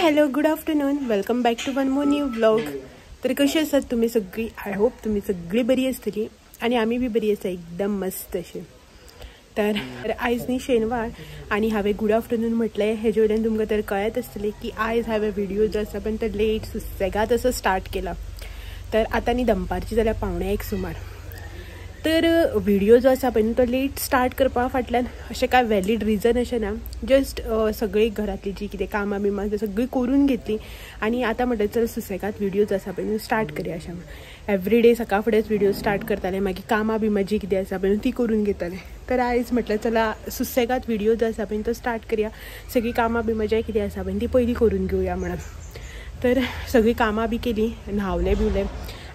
Hello good afternoon, welcome back to one more new vlog. तर कशी आसात तुम्ही सगळी? I hope तुम्ही सगळी बरी आसतली आणि आम्ही बी बरी आसा एकदम मस्त अशी. तर आयज न्ही शेनवार आनी हांवें गुड आफ्टरनून म्हटलें हेजे वयल्यान तुमकां तर कळत आसतलें की आयज हांवें व्हिडिओ जो आसा पण तो लेट सुसेगाद असो स्टार्ट केला. तर आतां न्ही दनपारची जाल्यार 12:45 सुमार. तर व्हिडिओ जो आसा पळय तो लेट स्टार्ट करपा फाटल्यान अशें कांय व्हॅलीड रिजन अशें ना, जस्ट सगळीं घरांतली जी कितें कामां बिमां सगळीं करून घेतली आनी आतां म्हणटा चल सुसेगाद व्हिडिओ जो आसा पळय स्टार्ट करया अशें म्हण. एवरी डे सकाळ फुडेंच व्हिडिओ स्टार्ट करतालें, मागीर कामां बिमां जी कितें आसा पळय ती करून घेतालें. तर आयज म्हटलें चला सुसेगाद व्हिडिओ जो आसा पळय तो स्टार्ट करया, सगळीं कामां बिमां जें कितें आसा पळय ती पयलीं करून घेवया म्हणून. तर सगळीं कामां बी केली, न्हांवलें बिवलें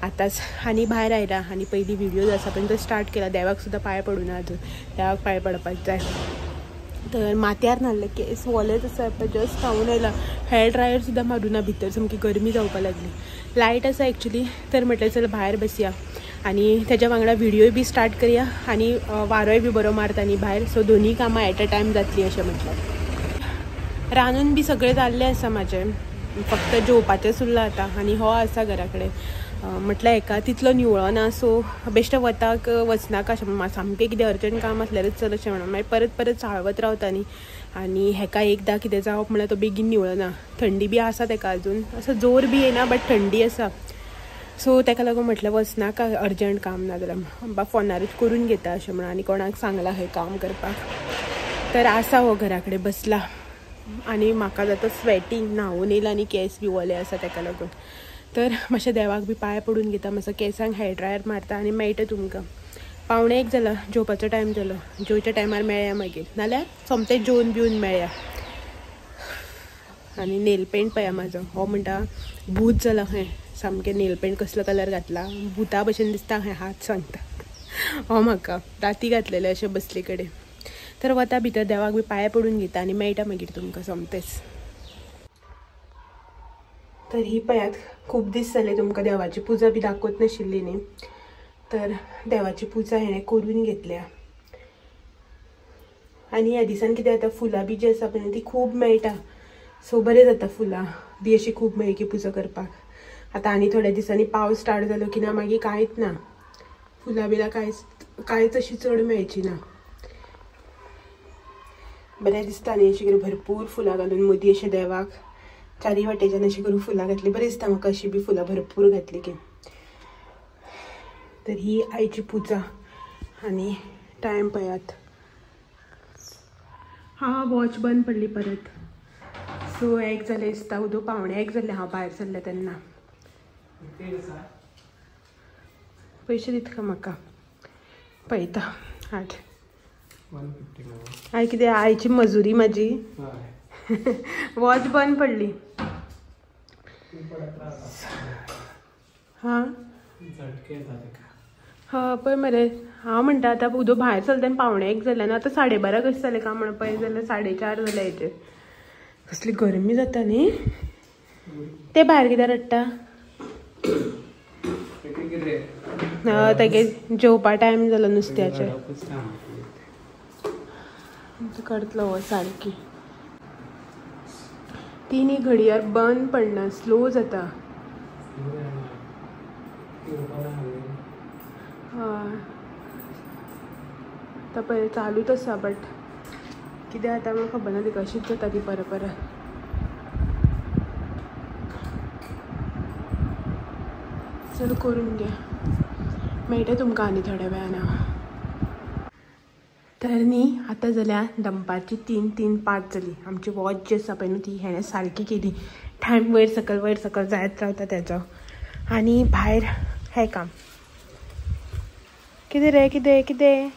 आतांच आनी भायर आयला आनी पयलीं व्हिडिओ जो आसा पळय तो स्टार्ट केला. देवाक सुद्दां पांय पडूना अजून, देवाक पांय पडपाक जाय. तर माथ्यार न्हाल्ले, केस वोलेच आसा, जस्ट न्हांवून आयला. हेअर ड्रायर सुद्दां मारूना, भितर सामकी गरमी जावपाक लागली. लायट आसा एक्चुली, तर म्हटलें चल भायर बसया आनी तेज्या वांगडा व्हिडिओय बी स्टार्ट करया आनी वारोय बी बरो मारता न्ही भायर, सो दोनूय कामां एट अ टायम जातली अशें म्हटलें. रांदून बी सगळें जाल्लें आसा म्हाजें, फक्त जेवपाचेंच उरलां आतां. आनी हो आसा घरा कडेन म्हटल्यार हेका तितलो निवळो ना, सो बेश्टें वताक वचनाका अशें म्हणून, सामकें कितें अर्जंट काम आसल्यारच चल अशें म्हणून. मागीर परत परत चाळवत रावता न्ही, आनी हेका एकदां कितें जावप म्हणल्यार तो बेगीन निवळना. थंडी बी आसा तेका अजून, असो जोर बी येना बट थंडी आसा, सो तेका लागून म्हटलें वचनाका अर्जंट काम ना जाल्यार बा फोनारूच करून घेता अशें म्हणून. आनी कोणाक सांगलां हें काम करपाक. तर आसा हो घरा कडेन बसला आनी म्हाका जाता स्वेटींग, न्हांवून येयला आनी केंस बी ओले आसा तेका लागून. तर मातशें देवाक बी पांय पडून घेता, मातसो केंसांक हेअर ड्रायर मारता आनी मेळटा तुमकां. 12:45 जाला, जेवपाचो टायम जालो. जेवच्या टायमार मेळया मागीर, नाल्यार सोमतें जेवन बिवन मेळया. आनी नेल पेंट पळया म्हाजो, हो म्हणटा भूत जाला खंय, सामकें नेल पेंट कसलो कलर घातला, भुता भशेन दिसता खंय, हात सांगता हो म्हाका राती घातलेले अशें बसले कडेन. तर वता भितर देवाक बी पांय पडून घेता आनी मेळटा मागीर तुमकां सोमतेंच. तर ही पळयात, खूब दीस जाले तुमकां देवाची पुजा बी दाखोवत नाशिल्ली न्ही, तर देवाची पुजा हेणें करून घेतल्या. आनी ह्या दिसान कितें जाता, फुलां बी जी आसा पळय ती खूब मेळटा, सो बरें जाता फुलां बी अशी खूब मेळ्ळी की पुजा करपाक. आतां आनी थोड्या दिसांनी पावस स्टार्ट जालो की ना मागीर कांयच ना, फुलां बिलां कांयच अशी चड मेळची ना. बरें दिसता न्ही अशें करून भरपूर फुलां घालून मदीं अशें देवाक चारी वाटेच्यान अशी करून फुलां घातली, बरें दिसता म्हाका अशी बी फुलां भरपूर घातली की. तर ही आयची पुजा आनी टायम पळयात. हां, वॉच बंद पडली परत. सो 1 जालें दिसता, उदो 12:45 जालें हांव भायर सरलें तेन्ना. पयशे दिता म्हाका, पळयता 8. I कितें आयची मजुरी म्हाजी. वॉच बंद पडली. हां हां पळय मरे, हांव म्हणटा आतां उदो भायर सरता तेन्ना 12:45 जालें आनी आतां 12:30 कशें जालें काय म्हणून पळय जाल्यार 4:30 जालें हेजेर. कसली गरमी जाता न्ही. ते भायर कित्याक रडटा? तेगे जेवपा टायम जालो नुस्त्याचें करतलो हो सारकी. तिनी घडयार बंद पडना, स्लो जाता. हय आतां पळय चालूच आसा, बट कितें जाता म्हाका खबर ना, ती कशीच जाता ती परत परत. चल करून घे, मेळटा तुमकां आनी थोड्या वेळान. तर न्ही आतां जाल्या दनपारची 3:05 जाली. आमची वॉच जी आसा पळय न्हू ती हेणें सारकी केली, टायम वयर सकल वयर सकल जायत रावता तेजो. आनी भायर हें काम कितें रे, कितें कितें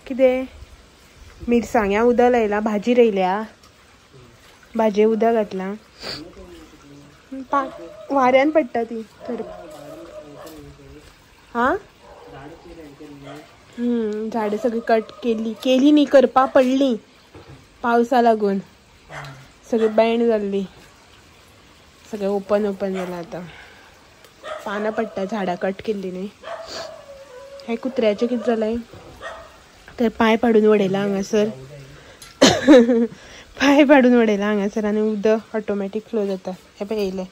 कितें मिरसांग्या उदक लायलां, भाजी रोयल्या, भाजये उदक घातलां, वाऱ्यान पडटा ती. तर हां झाडां सगळी कट केली, केली न्ही करपा पडली पावसा लागून, सगळी बँड जाल्ली, सगळें ओपन ओपन जालां आतां. पानां पडटा, झाडां कट केल्ली न्ही. हें कुत्र्याचें कितें जालें, तर पांय पाडून उडयला हांगासर. पायप हाडून उडयला हांगासर आनी उदक ऑटोमॅटीक फ्लो जाता. हें पळय येयलें.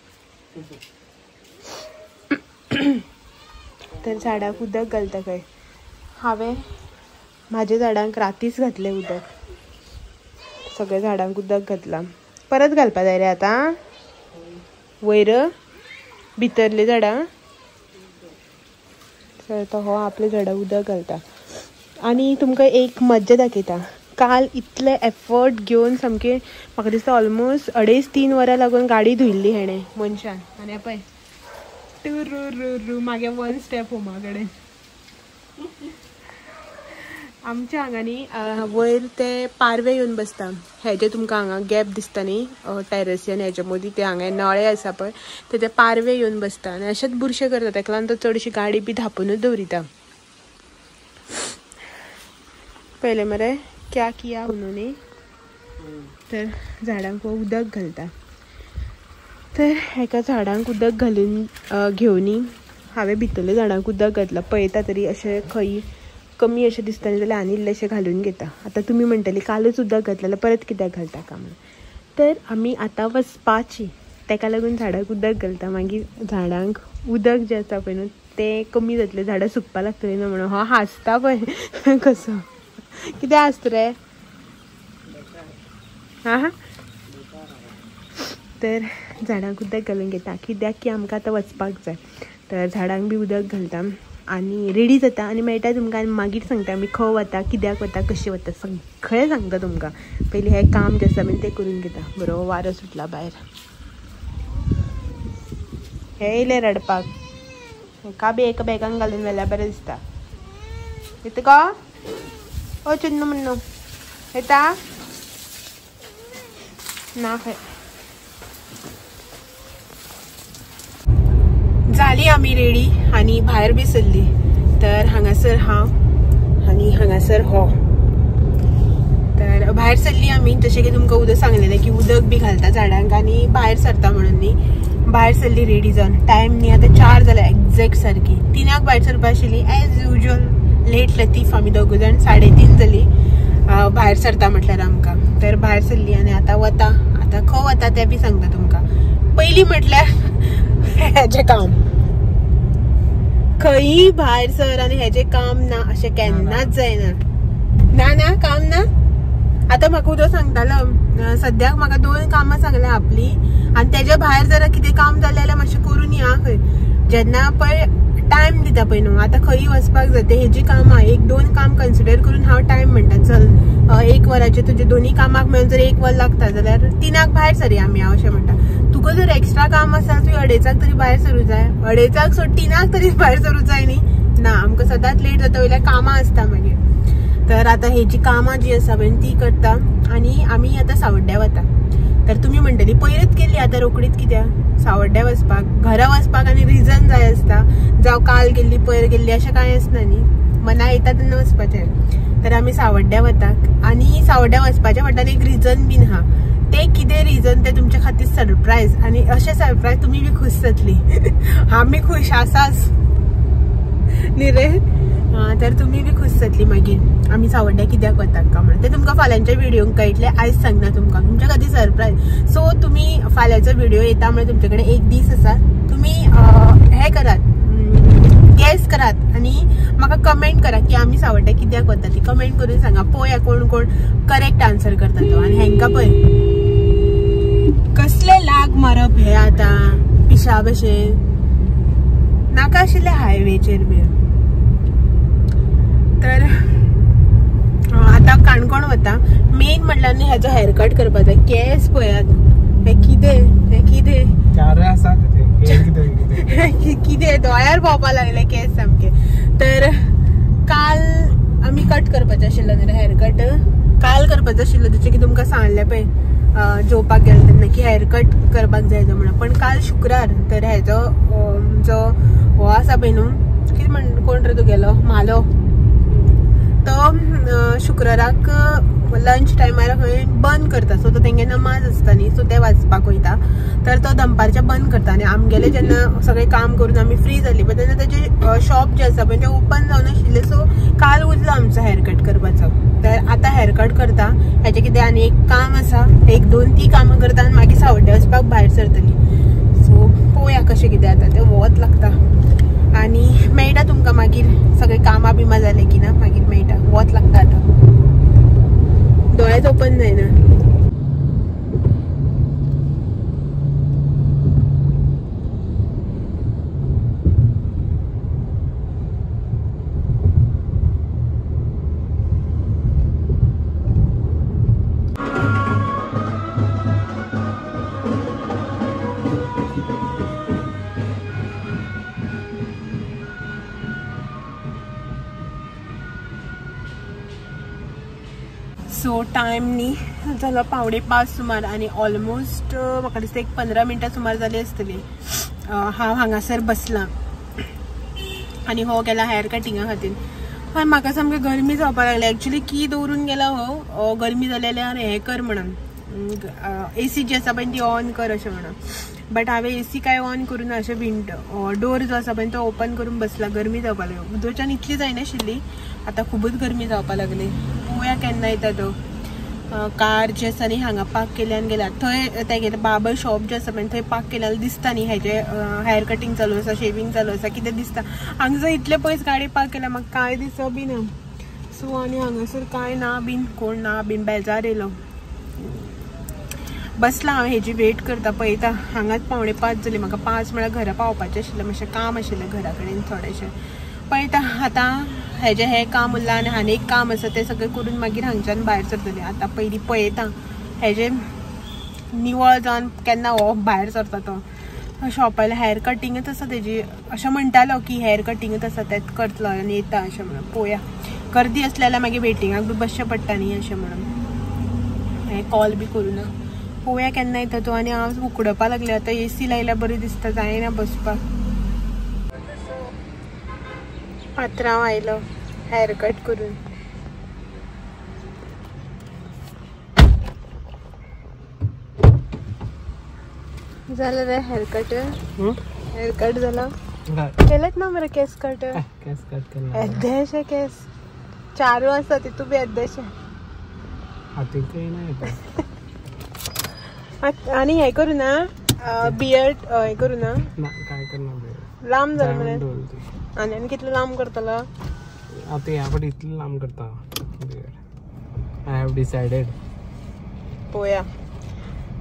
तर झाडाक उदक घालता खंय. हांवें म्हाज्या झाडांक रातीच घातलें उदक. सगळ्या झाडांक उदक घातलां. परत घालपा जाय रे आतां वयर भितरली झाडां. तर तो हो आपल्या झाडां उदक घालता. आनी तुमकां एक मज्जा दाखयता. काल इतले एफर्ट घेवन सामकें म्हाका दिसता ऑलमोस्ट 2.5-3 वरां लागून गाडी धुयल्ली हेणें मनशान. आनी पळय टू मागे वन स्टेप होमा कडेन. आमच्या हांगा न्ही वयर ते पारवे येवन बसता. हेजे तुमकां हांगा गॅप दिसता न्ही टॅरसी आनी हेच्या मदीं ते हांगा नळे आसा पळय ते पारवे येवन बसता आनी अशेंच बुरशें करता. तेका लागून तो चडशी गाडी बी धांपुनूच दवरिता. पयलें मरे क्या किया उन्होंने. तर झाडांक उदक घालता. तर एका झाडांक उदक घालून घेवनी हांवें भितरल्या झाडांक उदक घातलां. पळयता तरी अशें खंय कमी अशें दिसता न्ही जाल्यार आनी इल्लेशें घालून घेता. आतां तुमी म्हणटली कालूच उदक घातलें जाल्यार परत कित्याक घालता का म्हणून. तर आमी आतां वचपाची तेका लागून झाडांक उदक घालता. मागीर झाडांक उदक जें आसा पळय न्हू तें कमी जातलें, झाडां सुकपाक लागतलीं न्हू म्हणून. हो हांसता पळय कसो कितें आसता रे. हां तर झाडांक उदक घालून घेता कित्याक की आमकां आतां वचपाक जाय. तर झाडांक बी उदक घालता आनी रेडी जाता आनी मेळटा तुमकां. आनी मागीर सांगता आमी खंय वता, कित्याक वता, कशें वता सगळें सांगता तुमकां. पयलीं हें काम जें आसा पळय तें करून घेता. बरो वारो सुटला भायर. हे येयले रडपाक. हेका बी एका बॅगान घालून व्हेल्यार बरें दिसता. येता गो ओ चुन्नू मुन्नू येता ना खंय. जाली आमी रेडी आनी भायर बी सरली. तर हांगासर हांव आनी हांगासर हो. तर भायर सरली आमी जशें की तुमकां उदक सांगलेलें की उदक बी घालता झाडांक आनी भायर सरता म्हणून न्ही. भायर सरली रेडी जावन. टायम न्ही आतां 4 जाल्या एग्जॅक्ट सारकी. 3 भायर सरपा आशिल्ली. एज युजल लेट लतीफ आमी दोगूय जाण 3:30 जाली भायर सरता म्हटल्यार आमकां. तर भायर सरली आनी आतां वता. आतां खंय वता तें बी सांगता तुमकां. पयलीं म्हटल्यार हेजें काम. खंयी भायर सर आनी हेजें काम ना अशें केन्नाच जायना. ना ना काम ना. आतां म्हाका उदक सांगतालो सद्याक म्हाका 2 कामां सांगल्या आपली आनी तेज्या भायर जर कितें काम जालें जाल्यार मातशें करून या खंय. जेन्ना पळय टायम दिता पळय न्हू आतां खंयी वचपाक जाय ते हेजी कामां 1-2 काम कन्सिडर करून हांव टायम म्हणटा चल 1 वराचें तुजे दोनी कामाक मेळून जर 1 वर लागता जाल्यार 3 भायर सरया आमी हांव अशें म्हणटा. तुका जर एक्स्ट्रा काम आसा तुवें 2:30 तरी भायर सरूं जाय. 2:30 सोड 3 तरी भायर सरूं जाय न्ही. ना आमकां सदांच लेट जाता वयल्यार कामां आसता मागीर. तर आतां हेजी कामां जी आसा पळय ती करता आनी आमी आतां सावड्ड्या वता. तर तुमी म्हणटली पयरच गेली आतां रोकडीच कित्याक सावड्ड्या वचपाक. घरा वचपाक आनी रिजन जाय आसता. जावं काल गेल्ली पयर गेल्ली अशें कांय आसना न्ही. मना येता तेन्ना वचपाचें. तर आमी सावड्ड्या वता आनी सावड्ड्या वचपाच्या फाटल्यान एक रिजन बीन आहा. तें कितें रिजन तें तुमच्या खातीर सरप्रायज. आनी अशें सरप्रायज तुमी बी खूश जातली. आमी खूश आसाच न्ही रे. तर तुमी बी खूश जातली मागीर आमी सावड्ड्या कित्याक वतात का म्हणून. तें तुमकां फाल्यांच्या व्हिडियोंक कळटलें. आयज सांगना तुमकां, तुमच्या खातीर सरप्रायज. सो तुमी फाल्यांचो व्हिडियो येता म्हणल्यार तुमचे कडेन 1 दीस आसा. तुमी हें करात, गॅस करात आनी म्हाका कमेंट करा की आमी सावड्ड्या कित्याक वता ती. कमेंट करून सांगा पळोवया कोण कोण करेक्ट आन्सर करता तो. आनी हेंकां पळय कसले लाग मारप हे आतां पिशा भशेन नाका आशिल्ले हायवेचेर बी. तर आतां काणकोण वता. मेन म्हटल्यार न्ही हेजो हेअरकट करपाक जाय. केस पळयात हे कितें हे कितें कितें दोळ्यार पावपाक लागले केस सामके. तर काल आमी कट करपाचें आशिल्लो न्ही हेअरकट काल करपाचो आशिल्लो जशें की तुमकां सांगलें पळय जेवपाक गेलें तेन्ना की हेअरकट करपाक जाय तो म्हणून. पण काल शुक्रार. तर हेजो जो हो आसा पळय न्हू कितें म्हण कोण रे तुगेलो म्हालो तो शुक्राराक लंच टायमार खंय बंद करता. सो तो तेंगे नमाज आसता न्ही सो ते वाचपाक वयता. तर तो दनपारचे बंद करता. आनी आमगेले जेन्ना सगळें काम करून आमी फ्री जाली पळय तेन्ना तेजें शॉप जें आसा पळय तें ओपन जावन आशिल्लें. सो काल उरलो आमचो हेअरकट करपाचो. तर आतां हेअरकट करता. हेचें कितें आनी एक काम आसा, एक दोन ती कामां करता आनी मागीर सावड्डे वचपाक भायर सरतली. सो पळोवया कशें कितें जाता तें. वत लागता आनी मेळटा तुमकां मागीर सगळीं कामां बिमां जालें की ना मागीर मेळटा. वत लागता आतां, दोळेच ओपन जायना. सो टायम न्ही जालो 4:45 सुमार आनी ऑलमोस्ट म्हाका दिसता एक 15 मिनटां सुमार जाली आसतली हांव हांगासर बसलां आनी हो गेला हेअर कटिंगा खातीर. हय म्हाका सामकें गरमी जावपाक लागली एक्चुली. की दवरून गेला हो गरमी जाली जाल्यार हें कर म्हणून, एसी जी आसा पळय ती ऑन कर अशें म्हणून. बट हांवें एसी कांय ऑन करूं ना, अशें विंडो डोर जो आसा पळय तो ओपन करून बसला. गरमी जावपाक लागली, उदोच्यान इतली जायनाशिल्ली, आतां खुबूच गरमी जावपाक लागली. पळोवया केन्ना येता तो. कार जे आसा न्ही हांगा पार्क केल्यान गेला, थंय तेगेलें बार्बर शॉप जें आसा पळय थंय पार्क केल्यार दिसता न्ही हेजें हेअर कटींग चालू आसा, शेवींग चालू आसा, कितें दिसता. हांगासर इतले पयस गाडी पार्क केल्या म्हाका कांय दिसप बी ना. सो आनी हांगासर कांय ना बीन, कोण ना बीन, बेजार येयलो. बसला हांव हेजी वेट करता पळयता. हांगाच 4:45 जाली, म्हाका 5 म्हळ्यार घरा पावपाचें आशिल्लें, मातशें काम आशिल्लें घरा कडेन थोडेशें. पळयता आतां हेजें हें काम उरलां आनी आनी एक काम आसा तें सगळें करून मागीर हांगच्यान भायर सरतलें. आतां पयलीं पळयता हेजें निवळ जावन केन्ना हो भायर सरता तो. शॉपायले हेअर कटिंगच आसा तेजी, अशें म्हणटालो की हेअर कटिंगच आसा तेंच करतलो आनी येता अशें म्हणून. पळोवया, गर्दी आसली जाल्यार मागीर वेटिंगाक बी बसचें पडटा न्ही अशें म्हणून हें कॉल बी करूं ना. पळोवया केन्ना येता तो. आनी हांव उकडपाक लागलें आतां, एसी लायल्यार बरी दिसता, जायना बसपाक. पात्रांव आयलो हेअर कट करून. जालें रे हेअर कट? हेअर कट जाला? केलेत ना मरे केस कट? केस कट केला येद्देशे केस चारू आसा तितू बी येद्देशे. आनी हें करूं ना बियर्ड, हें करूं ना काय करना लांब जालें मरे. आनी आनी कितलें लांब करतलो आतां ह्या फावटी इतलें लांब करता बियर्ड. I have decided. पळोवया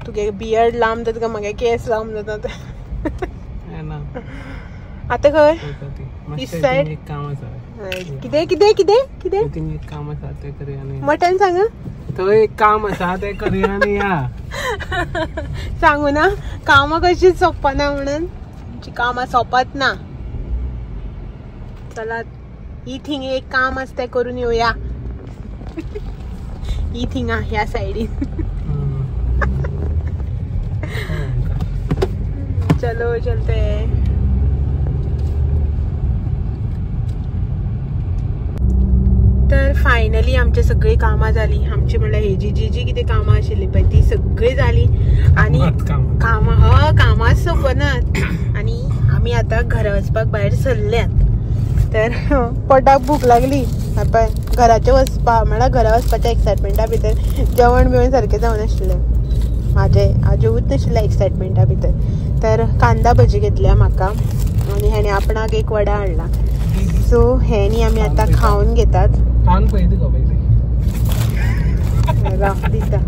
तुगे बियर्ड लांब जाता काय म्हागे केस लांब जाता ते. आतां खंय इस्ट सायड काम आसा. कितें कितें कितें कितें एक काम आसा तें करया. मटन सांग. थंय एक काम आसा तें करया आनी या. सांगू ना कामां कशीं सोंपना म्हणून, आमची कामां सोंपत ना. चला ही थिंग एक काम आसा तें करून येवया. ही थिंगा ह्या सायडीन. चलो चलते. तर फायनली आमचे सगळी कामां जाली. आमची म्हणल्यार हेजी जी जी कितें कामां आशिल्ली पळय ती सगळी जाली. आनी कामां ह कामांच सोंपनात. आनी आमी आतां घरा वचपाक भायर सरल्यात. तर पोटाक भूक लागली पळय, घराचें वचपा म्हळ्यार घरा वचपाच्या एक्सायटमेंटा भितर जेवण बिवण सारकें जावनाशिल्लें म्हाजें, हांव जेवूच नाशिल्लें एक्सायटमेंटा भितर. तर कांदा भजी घेतल्या म्हाका आनी हेणें आपणाक एक वडा हाडला. सो हें न्ही आमी आतां खावन घेतात. दिता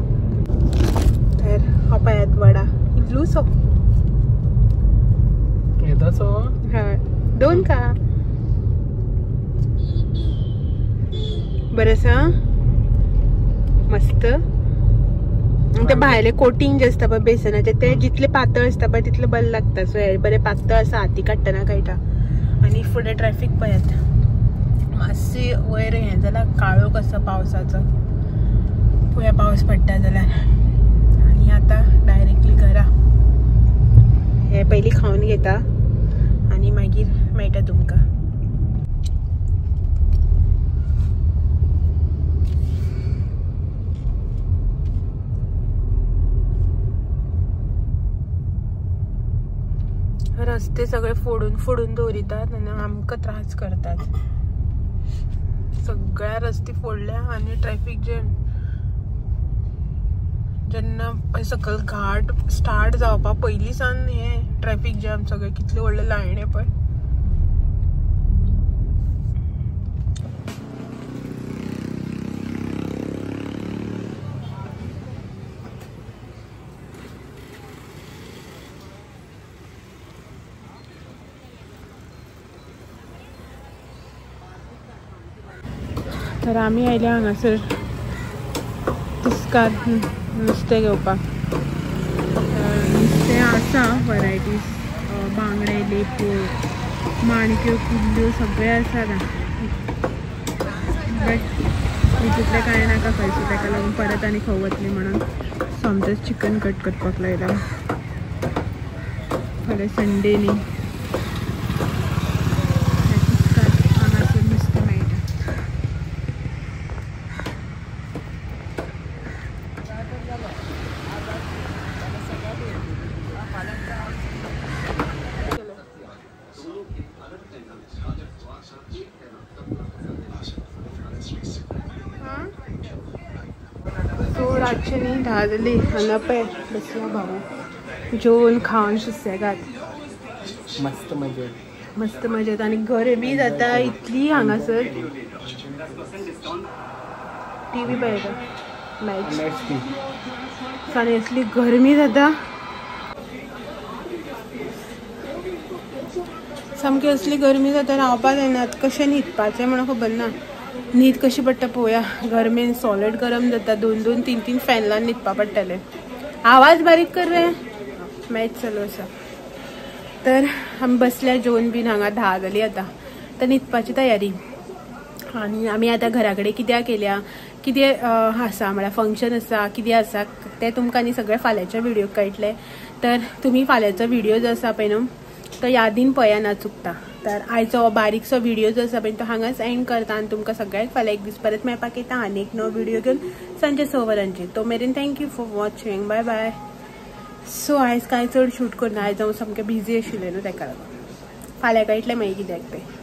तर हो पळयात वडा इल्लूसो. हय दोन का बरें आसा मस्त. ते भायले कोटींग जे आसता पळय बेसनाचें तें जितलें पातळ आसता पळय तितलें बरें लागता. सो हें बरें पातळ आसा, हाती काडटना कळटा. आनी फुडें ट्रॅफीक पळयात मातशें वयर हें जाल्यार काळोख आसा पावसाचो. पळोवया पावस पडटा जाल्यार. आनी आतां डायरेक्टली घरा हें पयलीं खावन घेता आनी मागीर मेळटा तुमकां. रस्ते सगळे फोडून फोडून दवरितात आनी आमकां त्रास करतात. सगळ्या रस्ते फोडल्या आनी ट्रॅफिक जॅम. जेन्ना सकयल घाट स्टार्ट जावपा पयलीं सावन हें ट्रॅफिक जॅम सगळें कितले व्हडले लायन पळय. तर आमी आयल्या हांगासर तिस्कार नुस्तें घेवपाक. नुस्तें आसा वरायटीज, बांगडे, लेपो, माणक्यो, कुल्ल्यो सगळें आसा. बट हितूंतलें कांय नाका खंय, सो ताका लागून परत आनी खंय वतली म्हणून सोमतेंच चिकन कट करपाक लायलां. फाल्यां संडे न्ही. हांगासर नुस्तें मेळटा. सो रातचे न्ही 10 जाली हांगा पळय बसला भाऊ जेवन खावन सुसेगाद मस्त मजेत मस्त मजेत. आनी गरमी जाता इतली हांगासर. टीव्ही पळयता मॅच आनी असली गरमी जाता सामकी, असली गरमी जाता रावपा जायना. कशें न्हिदपाचें म्हणून खबर ना. न्हीद कशी पडटा पळोवया. गरमेन सॉलिड गरम जाता. 2 2 3 3 फॅन लावन न्हिदपा पडटलें. आवाज बारीक कर रे, मॅच चालू आसा. तर आमी बसल्या जेवन बीन हांगा 10 जाली आतां. तर न्हिदपाची तयारी. आनी आमी आतां घरा कडेन कित्याक केल्या, कितें आसा म्हळ्यार फंक्शन आसा कितें आसा तें तुमकां न्ही सगळें फाल्यांच्या व्हिडियोक कळटलें. तर तुमी फाल्यांचो व्हिडियो जो आसा पळय न्हू तो यादीन पळया ना चुकता. तर आयचो हो बारीकसो व्हिडियो जो आसा पळय तो हांगाच एंड करता. आनी तुमकां सगळ्यांक फाल्यां एक दीस परत मेळपाक येता आनी एक नवो व्हिडियो घेवन सांजे 6 वरांचेर. तो मेरेन thank you for watching, bye bye. So आयज कांय चड शूट करना, आयज हांव सामकें बिजी आशिल्लें न्हू ताका लागून. फाल्यां कळटलें मागीर कित्याक तें.